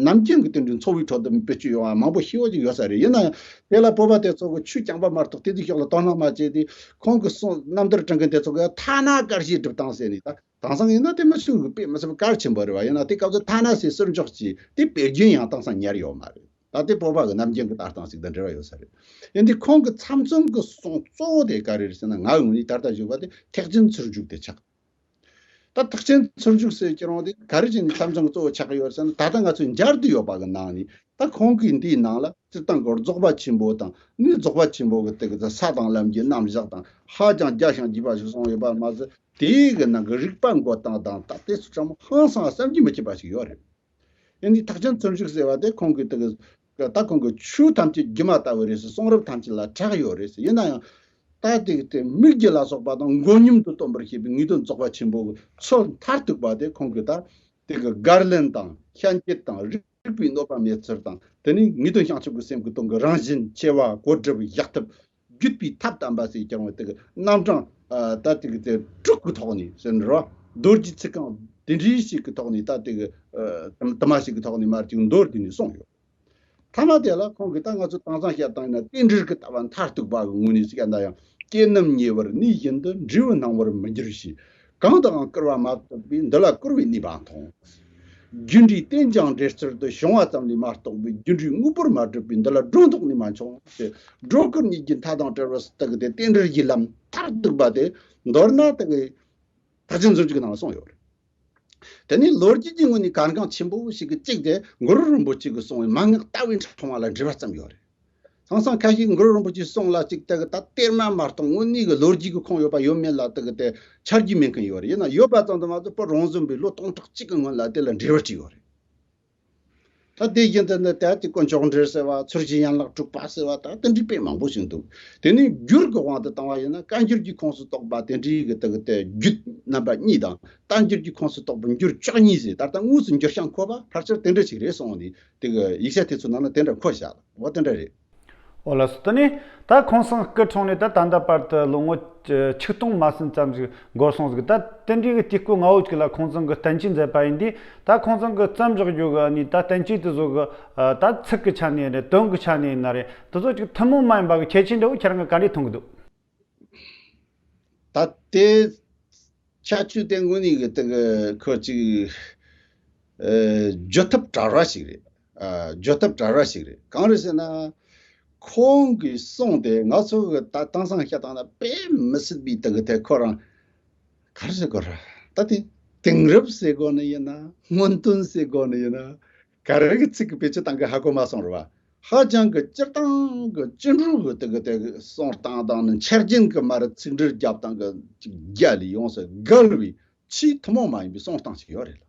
ནམ་རྒྱུན་གྱི་དེ་འདྲའི་འཚོ་བའི་ཁྲོད་དུ་བེད་སྤྱོད་ཡོང་བ་མང་པོ་ཞེ་པོ་ཅིག་ཡོད་ས་རེད། ཡིན་ན་ཡང་དེ་ལ་བོད་པ་དེ་ཚོ་གི་ཆོས་རྐྱང་པ་མ་གཏོགས་དེ་ཚོའི་ཕྱོགས་ལ་དོ་སྣང་མ་བྱས་ཏེ་ཁོང་གི་གསུང་རྣམ་ཐར་སྒྲུབ་མཁན་དེ་ཚོ་གི་ཐ་ན་དཀར་ཤོས་སྒྲུབ་སྟངས་ཟེར་ནས་ད། དེང་སང་ཡིན་ན་དེ་མི་ཆོས་ཀྱི་དཔེ་མི་སྲིད་པ་གལ་ཆེན་པོ་རེད་བ། ཡིན་ན་དེ་སྐབས་སུ་ཐ་ན་ཟེར་ཟུར་འཇོག་བྱས་ཏེ་དཔེ་རྒྱུན་ཡང་དེང་སང་ཉར་ཡོད་མ་རེད། ད་དེ་བོད་པ་གི་ནམ་རྒྱུན་གྱི་ལྟ་སྟངས་ཤིག་དང་འབྲེལ་བ་ཡོད་ས་རེད། ཡིན་དུས་ཁོང་གི་མཚམས་མཚོན་གྱི་གསུང་གཙོ་བོ་དེ་ག་རེ་རེད་ཟེར་ན། ང་འོས་ནས་ད་ལྟ་བཞུགས་པ་དེ་ཐེག་ཆེན་ཚུལ་འཇུག་དེ་ཆགས། ད་ཐེག་ཆེན་ཚུལ་འཇུག་ཟེར་ཀྱི་རུང་དེ་ག་རེ་བྱས་ནས་མཚམས་མཚོན་གྱི་གཙོ་བོ་ཆགས་ཀྱི་ཡོད་ཟེར་ན། ད་ལྟ་ང་ཚོས་མཇལ་དུ་ཡོད་པ་གི་ནང་ནས་ད་ཁོང་གིས་འདིའི་ནང་ལ་སྤྱིར་བཏང་གི་རྫོགས་པ་ཆེན་པོ་དང་ནི་རྫོགས་པ་ཆེན་པོ་གི་དེ་གི་ས་དང་ལམ་གྱི་རྣམ་གཞག་དང་ཧ་ཅང་རྒྱ་ཞིང་རྒྱས་པ་ཞིག་གསུངས་ཡོད་པ་མ་ཟད། དེའི་གི་ནང་གི་རིགས་པ་འགོད་སྟངས་དང་ད་དེ་ཚོ་ཚང་མ་ཧང་སང་བསམ་གྱིས་མི་ཁྱབ་པ་ཞིག་ཡོད་རེད། ཡིན་དུས་ཐེག་ཆེན་ཚུལ་འཇུག་ཟེར་བ་དེ་ཁོང་གི་དེ་གི་ད་ཁོང་གི་ཆོས་ཐམས་ཅད་སྒྱུ་མ་ལྟ་བུ་རེད་ཟེར། གསུང་རབ་ཐམས་ཅད་ལ་གྲགས་ཡོད་རེད་ཟེར། ཡིན་ན་ཡང་ད་དེ་གི་དེ་མིག་རྒྱུད་ལ་སོགས་པ་དང་མགོ་སྙོམས་དུ་སྟོན་པར་བྱེད་པའི་ངེས་དོན་རྫོགས་པ་ཆེན་པོ་གི་ཚུལ་མཐར་ཐུག་པ་དེ་ཁོང་གི་ད་དེ་གི་གར་ལེན་དང་བཤད་འགྱེད་དང་རིགས་པའི་གནོད་པ་མེད་ཚུལ་དང་། དེ་ནས་ངེས་དོན་བྱང་ཆུབ་ཀྱི་སེམས་ཀྱི་དོན་གྱི་རང་བཞིན་ཆེ་བ་གོ་སྒྲུབ་བཞག་ཐབས་བརྒྱུད་པའི་ཐབས་དམ་པ་ཟེར་ཀྱང་དེ་གི་རྣམ་གྲངས་ཨ་ད་དེ་གི་དེ་དྲུག་གི་ཐོག་ནས་ཟེར་ན་རོ། མདོ་སྒྱུ་ཚིག་རྐང་དེ་འདྲའི་ཞིག་གི་ཐོག་ནས་ད་དེ་གི་ཨ་དུ་མ་ཞིག་གི་ཐོག་ནས་མར་ཅིག་མདོར་བསྡུས་ནས་གསུངས་ཡོད། ཐ་མ་དེ་ལ་ཁོང་གིས་ད་ང་ཚོ་དེང་སང་བཤད་སྟངས་ཡིན་ན་རྟེན་འབྲེལ་གྱི་ལྟ་བ་མཐར་ཐུག་པ་གི་ངོས་ནས་བཤད་ན་ཡང་། སྐྱེ་རྣམས་ཉེ་བར་གནས་བཞིན་དུ། འབྲས་བུ་སྣང་བར་མི་འགྱུར་ཞེས། གང་དུའང་སྐུར་བ་མ་བཏུབ་པས། འདི་ལ་སྐུར་བའི་ནུས་པ་མཐོང་། རྒྱུ་འབྲས་རྟེན་ཅིང་འབྲེལ་ཚུལ་དུ། བྱུང་བ་ཙམ་ལས་མ་གཏོགས་པའི། རྒྱུ་འབྲས་དངོས་པོར་མ་གྲུབ་པས། འདི་ལ་སྒྲོ་འདོགས་ནུས་མ་འཆོང་ཞེས། སྒྲོ་སྐུར་གཉིས་ཀྱི་མཐའ་དང་བྲལ་བར་སྟག་སྟེ། རྟེན་འབྲེལ་གྱི་ལམ་མཐར་ཐུག་པ་དེ་མདོར་ན་དེ་གི་ཐེག་ཆེན་ཚུལ་འཇུག་ནང་ལ་གསུངས་ཡོད་རེད། དེ་ནས་ལོ་རྒྱུས་ཀྱི་ངོས་ནས་གལ་འགངས་ཆེན་པོ་ཞིག་གི་གཅིག་དེ་གུ་རུ་རིན་པོ་ཆེ་གིས་གསུངས་པའི་མན་ངག་ལྟ་བའི་ཕྲེང་བ་ལ་འགྲེལ་བ་བརྩམས་ཡོད་རེད། ཚང་སང་ཁ་ཤས་གུ་རུ་རིན་པོ་ཆེའི་གསུང་ལ་གཅིག་དེ་གི་ད་གཏེར་མ་མ་གཏོགས་དངོས་གནས་ཀྱི་ལོ་རྒྱུས་ཀྱི་ཁུངས་ཡོད་པ་ཡོད་མེད་ལ་དེ་གི་དེ་ཆ་རྒྱུས་མེད་མཁན་ཡོད་རེད། ཡིན་ན་ཡོད་པ་ཙམ་དུ་མ་ཟད་བོད་རོང་ཟོམ་པའི་ལོ་སྟོང་ཕྲག་གཅིག་གི་སྔོན་ལ་དེ་ལ་འགྲེལ་བ་བྲིས་ཡོད་རེད། ད་དེ་བཞིན་དུ་ནི་ད་དེ་དཀོན་མཆོག་འགྲེལ་ཟེར་བ། ཚུལ་གྱི་ཡན་ལག་དྲུག་པ་ཟེར་བ། ད་དེ་འདྲའི་དཔེ་མང་པོ་ཞིག་འདུག་དེ་ནས་འགྱུར་གྱི་དབང་དུ་བཏང་བ་ཡིན་ན་བཀའ་འགྱུར་གྱི་ཁོངས་སུ་གཏོགས་པ་དེ་འདྲའི་གི་དེ་གི་དེ་རྒྱུད་རྣམ་པ་གཉིས་དང་། གཏམ་རྒྱུད་ཀྱི་ཁོངས་སུ་གཏོགས་པ་འགྱུར་བཅུ་གཉིས་ཟེར། ད་ལྟ་དངོས་སུ་འགྱུར་བྱང་འཁོད་པ་ཕལ་ཆེར་དེ་འདྲ་ཞིག་རེད་གསུངས་ནས། དེ་གི་ཡིག་ཆ་དེ་ཚོའི་ནང་ན་དེ་འདྲ་འཁོད་བཞག་འོ་དེ་འདྲ་རེད། ཨོ་ལགས་སོ། དེ་ནས་ད་ཁོང་ཚང་སྐུ་འཁྲུངས་ནས་ད་ད་ལྟ་བར་དུ་ལོ་ངོ་ཆིག་སྟོང་མ་ཟིན་ཙམ་ཞིག་འགོར་སོང་ཟིག་ད་དེ་འདྲའི་གི་དུས་སྐབས་སྔ་བོ་ཅིག་ལ་ཁོང་ཚང་གི་བསྟན་བཅོས་མཛད་པ་ཡིན་དུས། ད་ཁོང་ཚང་གི་བརྩམས་བཞག་རྒྱུ་གི་ནི་ད་བསྟན་བཅོས་དེ་ཚོ་གི་ད་ཚིག་གི་ཆ་ནས་རེད། དོན་གི་ཆ་ནས་ཡིན་ན་རེད། དེ་ཚོ་ཅིག་ཐུན་མོང་མ་ཡིན་པ་གི་ཁྱད་ཆོས་འདྲ་བོ་ཁྱེད་རང་གི་ག་འདྲས་མཐོང་གི་འདུག་ད་དེ་ཁྱད་ཆོས་དེ་དངོས་གནས་གི་དེ་གི་ཁོ་ཅིག་ཨ་བརྗོད་ཐབས་བྲལ་བ་ཞིག་རེད། ཨ་བརྗོད་ཐབས་བྲལ་བ་ཞིག་རེད། གང་རེད་ཟེར་ན། ཁོང་གི་གསུང་དེ་ང་ཚོ་གི་ད་དེང་སང་བཤད་སྟངས་ན་དཔེ་མི་སྲིད་པའི་དེ་གི་དེ་ཁོ་རང་ག་རེ་ཟེར་དགོས་རེད། ད་དེ་དེང་རབས་ཟེར་དགོས་ནི་ཡིན་ན། སྔོན་ཐོན་ཟེར་དགོས་ནི་ཡིན་ན། ག་རེ་གི་ཚིག་གི་བེད་སྤྱོད་བཏང་གི་ཧ་གོ་མ་སོང་རེད་བ། ཧ་ཅང་གི་སྤྱིར་བཏང་གི་སྤྱི་འགྲོས་གི་དེ་གི་དེ་གི་གསུང་སྟངས་དང་ནི་འཆར་ཅན་གི་མར་ཚིག་འགྲེལ་རྒྱབ་སྟངས་གི་ཅིག་རྒྱ་ལས་ཡོངས་སུ་བརྒལ་བའི་ཆེས་ཐུན་མོང་མ་ཡིན་པའི་གསུང་སྟངས་ཤིག་ཡོད་རེད་ལ།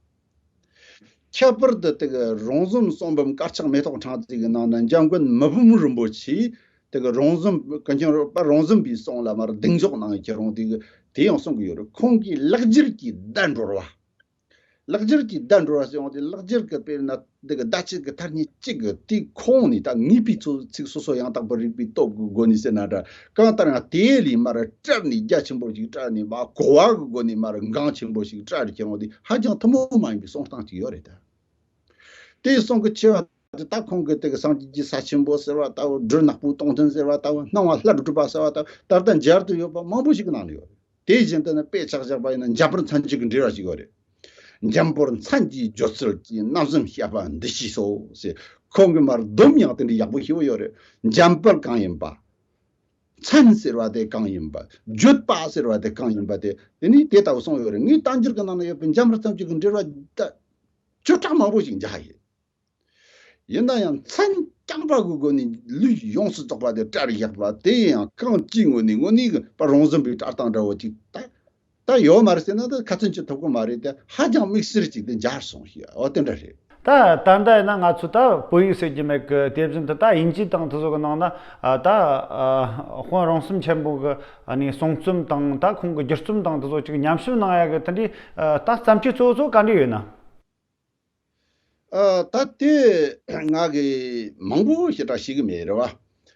ཁྱད་པར་དུ་དེ་གི་རོང་ཟོམ་གསུང་འབུམ་དཀར་ཆག་མེ་ཏོག་ཕྲེང་བ་ཅིག་གི་ནང་ན་འཇམ་མགོན་མི་ཕམ་རིན་པོ་ཆེས་དེ་གི་རོང་ཟོམ་ཀུན་མཁྱེན་རོལ་པ་རོང་ཟོམ་པའི་གསུང་ལ་མར་གདེང་འཇོག་གནང་ཡོད་ཀྱི་རུང་། དེ་གི་དེ་ཡང་གསུང་གི་ཡོད་རེད། ཁོང་གིས་ལེགས་སྦྱར་གྱི་བརྡ་འགྲོལ་བ། ལེགས་སྦྱར་གྱི་བརྡ་འགྲོལ་བ་ཟེར་ཡོང་དུས། ལེགས་སྦྱར་གྱི་དཔེར་ན་དེ་གི་བརྡ་ཆད་ཀྱི་ཐ་སྙད་གཅིག་གི་དེའི་ཁོངས་ནས་ད་ངེས་པའི་ཚུལ་ཚིག་སོ་སོ་ཡང་དག་པར་རིག་པའི་སྟོབས་ཀྱི་སྒོ་ནས་ཟེར་ན་འདྲ། གང་ལྟར་ཡང་དེ་ལས་མར་བཀྲལ་ནས་རྒྱ་ཆེན་པོ་ཞིག་བཀྲལ་ནས། མར་གོ་བ་གི་སྒོ་ནས་མར་འགངས་ཆེན་པོ་ཞིག་བཀྲལ་རེ་ཁྱེར་ཡོང་དུས། ཧ་ཅང་ཐུན་མོང་མ་ཡིན་པའི་གསུང་སྟངས་ཅིག་ཡོད་རེད་ད། དེའི་གསུང་གི་ཆེ་བ་དེ་ད་ཁོང་གི་དེ་གི་སངས་རྒྱས་ཀྱི་ས་ཆེན་པོ་ཟེར་བ་ལྟ་བུ། སྦྲུལ་ནག་པོའི་སྟོང་ཐུན་ཟེར་བ་ལྟ་བུ། སྣང་བ་ལྷ་སྒྲུབ་པ་ཟེར་བ་ལྟ་བུ། ད་ལྟ་མཇལ་དུ་ཡོད་པ་མང་པོ་ཞིག་གི་ནང་ནས་ཡོད་རེད། དེ་བཞིན་དུ་ནི་དཔེ་ཆ་བཞག་པ་ཡིན་ན་འཇམ་དཔལ་མཚན་བརྗོད་ཀྱི་འགྲེལ་བ་ཞིག་ཡོད་རེད། འཇམ་དཔལ་མཚན་གྱི་བརྗོད་ཚུལ་གྱིས། རྣམ་གསུམ་བཤད་པ་འདི་ཤེས་སོ་ཞེས། ཁོང་གིས་མར་སྡོམ་ཡང་དེ་འདྲའི་ཡག་པོ་ཞེ་པོ་ཡོད་རེད། འཇམ་དཔལ་གང་ཡིན་པ། མཚན་ཟེར་བ་དེ་གང་ཡིན་པ། བརྗོད་པ་ཟེར་བ་དེ་གང་ཡིན་པ་དེ། དེ་ནི་དེ་ལྟ་བུ་གསུངས་ཡོད་རེད། ངས་བསྟན་འགྱུར་གྱི་ནང་ན་ཡོད་པའི་འཇམ་དཔལ་མཚན་བརྗོད་ཀྱི་འགྲེལ་བ་ད་བཅུ་ཕྲག་མང་པོ་ཞིག་མཇལ་ཡོད། ཡིན་ན་ཡང་མཚན་ རྐྱང་པ་གི་སྒོ་ནས་ལུས་ཡོངས་སུ་རྫོགས་པ་དེ་སྤྲར་བཞག་པ་དེ་ཡང་གང་ཅིའི་ངོ་ནས་ངོ་ནས་གི་པར་རོང་ཟོམ་པའི་སྤྲར་སྟངས་འདྲ་བོ་ཅིག་ད་ད་ཡོད་མ་རེད་ཟེར་ན་ད་ཁ་ཚོན་གཅོད་ཐུབ་ཀྱི་མ་རེད་དེ། ཧ་ཅང་དམིགས་བསལ་ཅིག་དེ་འབྱར་སོང་ཞེས་འོ་དེ་འདྲ་རེད། ད་ད་ལྟ་ཡིན་ན་ང་ཚོ་ད་བོད་ཡིག་ཟེར་གྱི་མེད་གི། དེ་བཞིན་དུ་ད་དབྱིན་ཇི་དང་དེ་ཚོ་གི་ནང་ན་ཨ་ད་ཨ་དཔོན་རོང་ཟོམ་ཆེན་པོ་གི་ཨ་ནི་གསུང་རྩོམ་དང་ད་ཁོང་གི་བསྒྱུར་རྩོམ་དང་དེ་ཚོ་ཅིག་ཉམས་ཞིབ་གནང་ཡ་གི་དེ་འདྲའི་ཨ་ད་བརྩམས་ཆོས་གཙོ་བོ་གཙོ་བོ་ག་འདྲ་ཡོད་ན། ཨ་ད་དེ་ང་གི་མང་པོ་ཞེ་དྲག་ཤེས་གི་མེད་རེད་བ།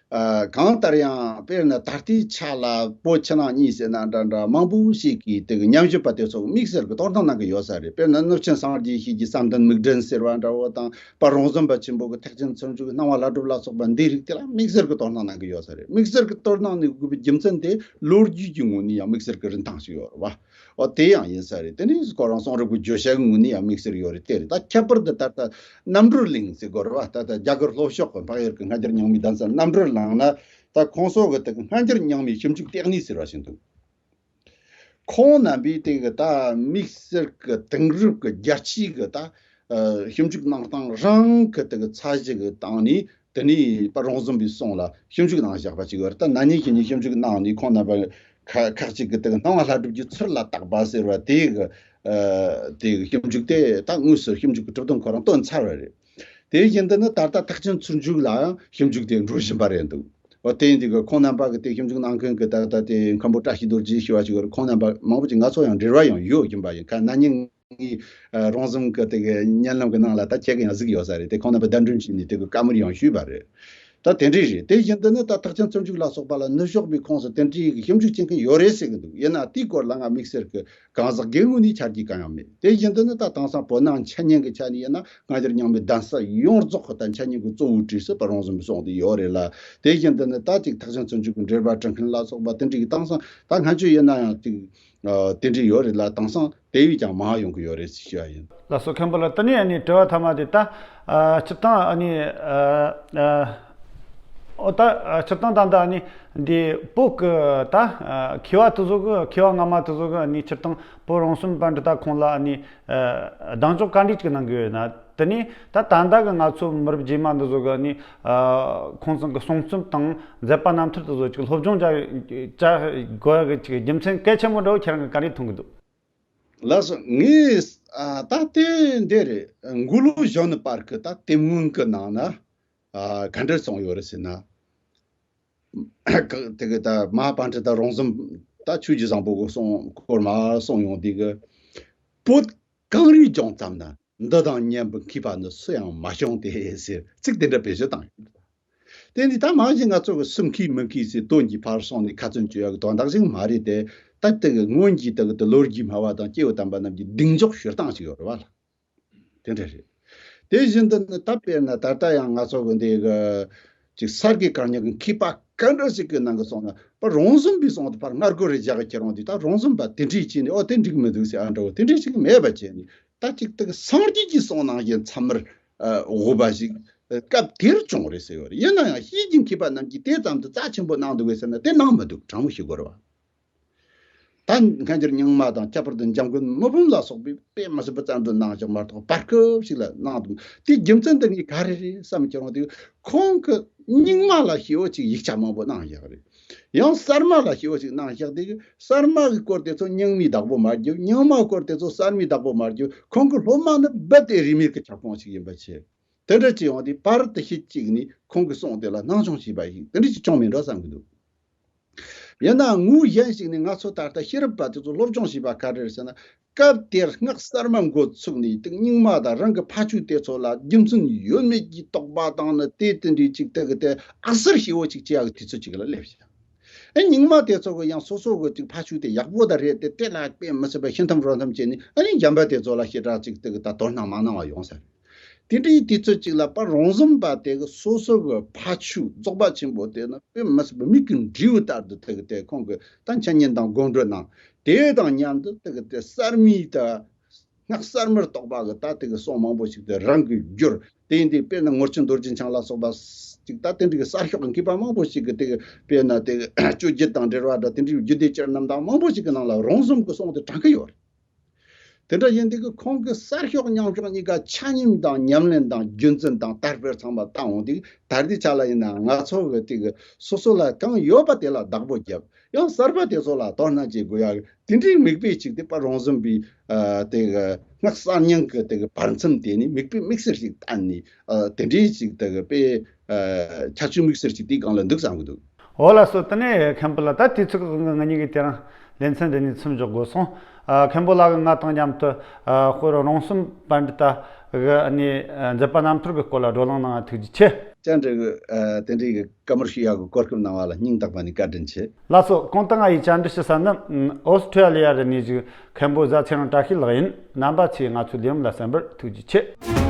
ཨ་གང་ལྟར་ཡང་དཔེར་ན་ད་ལྟའི་ཆ་ལ་བོད་ཕྱི་ནང་གཉིས་ཟེར་ན་འདྲ་འདྲ་མང་པོ་ཞིག་གིས་དེ་གི་ཉམས་ཞིབ་པ་དེ་ཚོ་དམིགས་བསལ་གི་དོ་སྣང་གནང་གི་ཡོད་ས་རེད། དཔེར་ན་གནུབས་ཆེན་སངས་རྒྱས་ཞིག་གི་བསམ་གཏན་མིག་སྒྲིལ་ཟེར་བ་འདྲ་བོ་དང་། པ་རོང་ཟོམ་པ་ཆེན་པོ་གི་ཐེག་ཆེན་ཚུལ་འཇུག་སྣང་བ་ལྷ་སྒྲུབ་ལ་སོགས་པ་འདིའི་རིགས་དེ་ལ་དམིགས་བསལ་གྱི་དོ་སྣང་གནང་གི་ཡོད་ས་རེད། དམིགས་བསལ་གྱི་དོ་སྣང་གནང་དགོས་པའི་རྒྱུ་མཚན་དེ་ལོ་རྒྱུས་ཀྱི་ངོས་ནས་ཡང་དམིགས་བསལ་གྱི་རིན་ཐང་ཞིག་ཡོད་རེད་བ། འོ་དེ་ཡང་ཡིན་ས་རེད། དེ་ནས་ཁོ་རང་གསུང་རབ་ཀྱི་བརྗོད་བྱ་གི་ངོས་ནས་ཡང་དམིགས་བསལ་ཡོད་རེད། དེ་རེད། ད་ཁྱད་པར་དུ་ད་ལྟ་རྣམ་གྲོལ་གླིང་ཟེར་དགོས་རེད་བ། ད་ལྟ་རྒྱ་གར་ལྷོ་ཕྱོགས་ཀྱི་འཕགས་ཡུལ་གྱི་སྔ་འགྱུར་རྙིང་མའི་གདན་ས་རྣམ་གྲོལ་གླིང་ན་ད་ཁོང་ཚོ་གི་དེ་གི་སྔ་འགྱུར་རྙིང་མའི་ཞིབ་འཇུག་ལྟེ་གནས་ཟེར་བ་ཞིག་འདུག་ཁོང་རྣམ་པས་དེ་གི་ད་དམིགས་བསལ་གྱི་དེང་རབས་ཀྱི་རྒྱལ་སྤྱིའི་གི་ད་ཨ་ཞིབ་འཇུག་གནང་སྟངས་རང་གི་དེ་གི་ཚད་གཞི་གི་སྟེང་ནས་དེ་ནས་པ་རོང་ཟོམ་པའི་གསུང་ལ་ཞིབ་འཇུག་གནང་བཞག་པ་ཅིག་ཡོད་རེད། ད་ན་ནིང་གཞེས་ནིང་ཞིབ་འཇུག་གནང་ནས་ཁོང་རྣམ་པ་ཁ་ཁག་ཅིག་གི་དེ་གི་སྣང་བ་ལྷ་སྒྲུབ་ཀྱི་ཚུལ་ལ་བརྟག་པ་ཟེར་བ་དེ་གི་ཨ་དེ་གི་ཞིབ་འཇུག་དེ་ད་དངོས་སུ་ཞིབ་འཇུག་གི་གྲུབ་དོན་ཁོ་རང་བཏོན་ཚར་བ་རེད། དེ་བཞིན་དུ་ནི་ད་ལྟ་ཐེག་ཆེན་ཚུལ་འཇུག་ལའང་ཞིབ་འཇུག་དེ་འགྲོ་བཞིན་པ་རེད་འདུག་འོ་དེ་ཡིན་དུས་ཀྱི་ཁོང་རྣམ་པ་གི་དེ་ཞིབ་འཇུག་གནང་མཁན་གྱི་ད་ལྟ་དེ་མཁན་པོ་བཀྲ་ཤིས་རྡོ་རྗེ་ཞུ་བ་ཞིག་ཡོད་རེད། ཁོང་རྣམ་པ་མང་པོ་ཅིག་ང་ཚོ་ཡང་འབྲེལ་བ་ཡང་ཡོད་བཞིན་པ་ཡིན། ཁ་ན་ནིང་ངས་རོང་ཟོམ་གྱི་དེ་གི་བརྙན་ལམ་གྱི་ནང་ལ་ད་ཁྱེད་ཀྱི་ཡང་གཟིགས་ཡོད་ས་རེད། དེ་ཁོང་རྣམ་པ་གདན་འདྲེན་བྱས་ནས་དེ་གི་བཀའ་མོལ་ཡང་ཞུས་པ་རེད། ད་དེ་འདྲས་རེད། དེ་བཞིན་དུ་ནི་ད་ཐེག་ཆེན་ཚུལ་འཇུག་ལ་སོགས་པ་ལ་ནུབ་ཕྱོགས་པའི་ཁོངས་སུ་དེ་འདྲའི་གི་ཞིབ་འཇུག་བྱེད་མཁན་ཡོད་རེད་ཟེར་གི་འདུག་ཡིན་ན་དེའི་སྐོར་ལ་ང་དམིགས་བསལ་གྱི་གང་ཟག་སྒེར་ངོས་ནས་ཆ་རྒྱུས་གང་ཡང་མེད། དེ་བཞིན་དུ་ནི་ད་དེང་སང་བོད་ནང་འཆད་ཉན་གྱི་ཆ་ནས་ཡིན་ན་སྔ་འགྱུར་རྙིང་མའི་གདན་ས་ཡོངས་རྫོགས་ཀྱི་ད་འཆད་ཉན་གྱི་གཙོ་བོའི་གྲས་སུ་པ་རོང་ཟོམ་པའི་གསུང་དེ་ཡོད་རེད་ལ། དེ་བཞིན་དུ་ནི་ད་ཅིག་ཐེག་ཆེན་ཚུལ་འཇུག་གི་འགྲེལ་པ་འབྲི་མཁན་ལ་སོགས་པ་དེ་འདྲའི་གི་དེང་སང་ད་སྔ་ཆད་ཡིན་ན་ཡང་ཅིག་ཨ་དེ་འདྲའི་ཡོད་རེད་ལ། དེང་སང་དེ་བས་ཀྱང་མང་ཡོང་གི་ཡོད་རེད་ཟེར་ཞུ་བ་ཡིན། ལགས་སོ། མཁན་པོ་ལགས། དེ་ནས་ཨ་ནི་དྲི་བ་ཐ་མ་དེ་ད་ཨ་སྤྱིར་བཏང་ཨ་ནི་ཨ་ཨ་ཨོ་ད་ཨ་སྤྱིར་བཏང་ད་ལྟ་ཨ་ནི་འདི་བོད་ཀྱི་ད་ཨ་མཁས་པ་དེ་ཚོ་གི་མཁས་པ་སྔ་མ་དེ་ཚོ་གི་ཨ་ནི་སྤྱིར་བཏང་བོད་རོང་ཟོམ་པ་འདི་ད་ཁོང་ལ་ཨ་ནི་ཨ་གདེང་འཇོག་ག་འདྲས་ཅིག་གནང་གི་ཡོད་ན། དེ་ནས་ད་ད་ལྟ་གི་ང་ཚོ་མི་རབས་རྗེས་མ་འདི་ཚོ་གི་ཨ་ནི་ཨ་ཁོང་ཚོ་གི་གསུང་རྩོམ་དང་མཛད་པ་རྣམ་ཐར་དེ་ཚོ་ཅིག་སློབ་སྦྱོང་བྱ་བྱ་དགོས་ཡ་གི་ཅིག་རྒྱུ་མཚན་གལ་ཆེན་པོ་འདྲ་བོ་ཁྱེད་རང་གིས་ག་འདྲས་མཐོང་གི་འདུག་ལགས་སོ། ངས་ཨ་ད་ལྟའི་འདི་རེད། མགོ་ལོག་གཞོན་ནུ་པར་གི་ད་དེབ་སྔོན་གི་ནང་ན་ཨ་ག་འདྲ་གསུངས་ཡོད་རེད་ཟེར་ན། དེ་གི་ད་མ་པཎ་ཌི་ཏ་རོང་ཟོམ་ད་ཆོས་ཀྱི་བཟང་པོ་གི་གསུང་སྐོར་མ་གསུངས་ཡོང་དུས་གི། བོད་གངས་རིའི་ལྗོངས་ཙམ་ན་འདི་དང་མཉམ་པའི་མཁས་པ་ནི་སུ་ཡང་མ་བྱུང་སྟེ་ཟེར་ཚིག་དེ་འདྲ་བེད་སྤྱོད་བཏང་ཡོད། དེ་ནི་ད་མ་གཞི་ང་ཚོ་གི་སུ་མཁས་མི་མཁས་ཟེར་དོན་གྱི་ཕར་སོང་ནས་ཁ་ཚོན་གཅོད་ཡག་གི་དོན་དག་ཞིག་མ་རེད་དེ། ད་ལྟ་གི་སྔོན་གྱི་ད་གི་དེ་ལོ་རྒྱུས་སྨྲ་བ་དང་སྐྱེས་བུ་དམ་པ་རྣམས་ཀྱི་གདེང་འཇོག་ཞུ་སྟངས་ཤིག་ཡོད་རེད་བ་ལ། དེ་འདྲ་རེད། དེ་བཞིན་དུ་ནི་ད་དཔེར་ན་ད་ལྟ་ཡང་ང་ཚོ་གི་འདི་གི་ཅིག་གསར་གྱི་གར་ཉག་གི་མཁས་པ་ག་འདྲ་ཞིག་གི་ནང་གི་སོང་ན་པ་རོང་ཟོམ་པའི་སོང་དུ་ཕར་སྔ་རྒོལ་རེ་རྒྱག་གི་ཁྱེར་འོང་དུས། ད་རོང་ཟོམ་པ་དེ་འདྲས་བྱས་ནས་ཨོ་དེ་འགྲིག་མི་འདུག་ཟེར་ཨ་འདྲ་བོ་དེ་འདྲས་ཞིག་མེད་པ་བྱས་ནས། ད་ཅིག་ད་གི་སངས་རྒྱས་ཀྱི་གསུང་ནང་བཞིན་ཚད་མར་ཨ་དབུ་བ་ཞིག་སྐབས་དེར་བྱུང་རེད་ཟེར་ཡོད་རེད། ཡིན་ན་ཡང་ཤེས་ཀྱི་མཁས་པ་རྣམས་ཀྱིས་དེ་ཙམ་དུ་རྩ་ཆེན་པོ་གནང་འདུག་གས་ཟེར་ན་དེ་གནང་མི་འདུག་དྲང་མོ་ཞུ་དགོས་རེད་བ། ད་སྔ་འགྱུར་རྙིང་མ་དང་ཁྱད་པར་དུ་འཇམ་མགོན་མི་ཕམ་ལ་སོགས་པས་དཔེ་མི་སྲིད་པ་རྩ་འདོན་གནང་བཞག་མ་གཏོགས་བར་སྐབས་ཤིག་ལ་གནང་འདུག་དེའི་རྒྱུ་མཚན་དེ་ངས་ག་རེ་རེད་བསམ་ཁྱེར་འོང་དུས། ཁོང་གིས་རྙིང་མ་ལ་ཞེ་པོ་ཅིག་ཡིག་ཆ་མང་པོ་གནང་བཞག་རེད། ཡང་གསར་མ་ལ་ཞེ་པོ་ཅིག་གནང་བཞག་དེ་གི་གསར་མ་གི་སྐོར་དེ་ཚོ་རྙིང་མའི་བདག་པོ་མ་བརྒྱབ། རྙིང་མ་སྐོར་དེ་ཚོ་གསར་མའི་བདག་པོ་མ་བརྒྱབ། ཁོང་གི་སློབ་མ་ནི་རྦད་དེ་རིས་མེད་ཀྱི་ཁྱབ་ཁོངས་ཤིག་ཡིན་པ་བྱས། དེ་འདྲ་བྱས་ཡོང་དུས་བར་དུ་ཤེད་གཅིག་ནས་ཁོང་གི་གསུང་དེ་ལ་སྣང་ཆུང་བྱས་པ་ཞིག་དེ་འདྲ་ཞིག་བྱུང་མིན་འགྲོ་བསམ་གྱི་འདུག་ཡིན་ནའང་ངོས་གཞན་ཞིག་ནས་ང་ཚོ་ད་ལྟ་ཤེས་རབ་པ་དེ་ཚོ་སློབ་སྦྱོང་བྱས་པ་ག་རེ་རེད་ཟེར་ན། སྐབས་དེར་སྔགས་གསར་མ་འགོ་ཚུགས་ནས་དེ་རྙིང་མ་དང་རང་གི་ཕ་ཆོས་དེ་ཚོ་ལ་རྒྱུ་མཚན་ཡོད་མེད་ཀྱི་དོགས་པ་དང་ནི་དེ་དེ་འདྲའི་ཅིག་དེ་གི་དེ་ཨ་གསར་ཞེ་པོ་ཅིག་བྱེད་ཡག་གི་དུས་ཚོད་ཅིག་ལ་སླེབས་ཤག་ཨ་རྙིང་མ་དེ་ཚོ་གི་ཡང་སོ་སོ་གི་ཅིག་ཕ་ཆོས་དེ་ཡག་པོ་ད་རེད་དེ། དེ་ལ་དཔེ་མི་སྲིད་པ་ཤི་འཐམ་རོ་འཐམ་བྱས་ནས་ཨ་ནི་གཞན་པ་དེ་ཚོ་ལ་ཞེ་དྲག་ཅིག་དེ་གི་ད་དོ་སྣང་མ་གནང་བ་ཡོང་ས་རེད། དེ་འདྲའི་དུས་ཚོད་ཅིག་ལ་པ་རོང་ཟོམ་པ་དེ་གི་སོ་སོ་གི་ཕ་ཆོས་རྫོགས་པ་ཆེན་པོ་དེ་ནི་དཔེ་མི་སྲིད་པ་མིག་གི་འབྲས་བུ་ལྟར་དུ་དེ་གི་དེ་ཁོང་གི་ད་འཆད་ཉན་དང་སྒོམ་སྒྲུབ་གནང་། དེ་དང་མཉམ་དུ་དེ་གི་དེ་གསར་མའི་ད་སྔགས་གསར་མར་གཏོགས་པ་གི་ད་དེ་གི་གསུང་མང་པོ་ཞིག་དེ་རང་གིས་བསྒྱུར། དེ་ཡིན་དུས་དཔེར་ན་ངོར་ཆེན་རྡོ་རྗེ་འཆང་ལ་སོགས་པ་ཅིག་ད་དེ་འདྲའི་གི་གསར་ཤོག་གི་མཁས་པ་མང་པོ་ཞིག་གི་དེ་གི་དཔེར་ན་དེ་གི་གཅོད་བརྒྱུད་དང་འབྲེལ་བ་འདྲ་དེ་འདྲའི་རྒྱུད་སྡེ་བཅུ་རྣམས་དང་མང་པོ་ཞིག་གི་ནང་ལ་རོང་ཟོམ་གི་གསུང་དེ་དྲངས་ཀྱི་ཡོད་རེད། དེ་འདྲ་ཡིན་དུས་ཀྱི་ཁོང་གི་གསར་ཤོག་རྙིང་ཤོག་གཉིས་ཀ་ཆ་སྙོམས་དང་ཉམས་ལེན་དང་རྒྱུན་འཛིན་དང་དར་སྤེལ་ཚང་མ་བཏང་འོང་དུས། ད་ལྟའི་ཆ་ལ་ཡིན་ན་ང་ཚོ་གི་དེ་གི་སོ་སོ་ལ་གང་ཡོད་པ་དེ་ལ་བདག་པོ་བརྒྱབ། ཡང་གསར་པ་དེ་ཚོ་ལ་དོ་སྣང་བྱེད་དགོས་ཡ་གི་དེ་འདྲའི་མིག་དཔེ་ཅིག་དེ་པ་རོང་ཟོམ་པའི་ཨ་དེ་གི་སྔགས་གསར་རྙིང་གི་དེ་གི་བར་མཚམས་དེ་ནི་མིག་དཔེ་དམིགས་བསལ་ཞིག་བསྟན་ནས། ཨ་དེ་འདྲའི་ཅིག་དེ་གི་དཔེ་ཨ་ཁྱད་ཆོས་དམིགས་བསལ་ཞིག་དེའི་སྒང་ལ་འདུག་བསམ་གི་འདུག། འོ་ལགས་སོ། དེ་ནས་མཁན་པོ་ལགས། ད་དུས་ཚོད་ཀྱི་དབང་གིས་ང་གཉིས་ཀྱིས་དེ་རིང་ལེ་ཚན་འདི་ནས་མཚམས་འཇོག་དགོས་སོང་། ཨ་མཁན་པོ་ལགས་ཀྱིས་ང་དང་མཉམ་དུ་ཨ་དཔེ་རོང་ཟོམ་པཎྜི་ཏ་གི་ཨ་ནི་ཨ་མཛད་པ་རྣམ་ཐར་གྱི་སྐོར་ལ་བགྲོ་གླེང་གནང་བ་ཐུགས་རྗེ་ཆེ། བཅར་འདྲི་གི་ཨ་དེ་འདྲའི་གི་བཀའ་མོལ་ཞུ་ཡག་གི་གོ་སྐབས་གནང་བ་ལ་སྙིང་ཐག་པ་ནས་བཀའ་དྲིན་ཆེ། ལགས་སོ། གོང་དུ་ང་ཡིས་བཅར་འདྲི་ཞུ་ས་ནི་ཨོ་སི་ཁྲུ་ལི་ཡ་རུ་གནས་བཞུགས་མཁན་པོ་བཟའ་ཚེ་རིང་བཀྲ་ཤིས་ལགས་ཡིན། རྣམ་པ་ཚོས་ང་ཚོའི་ལས་རིམ་ལ་གསན་པར་ཐུགས་རྗེ་ཆེ།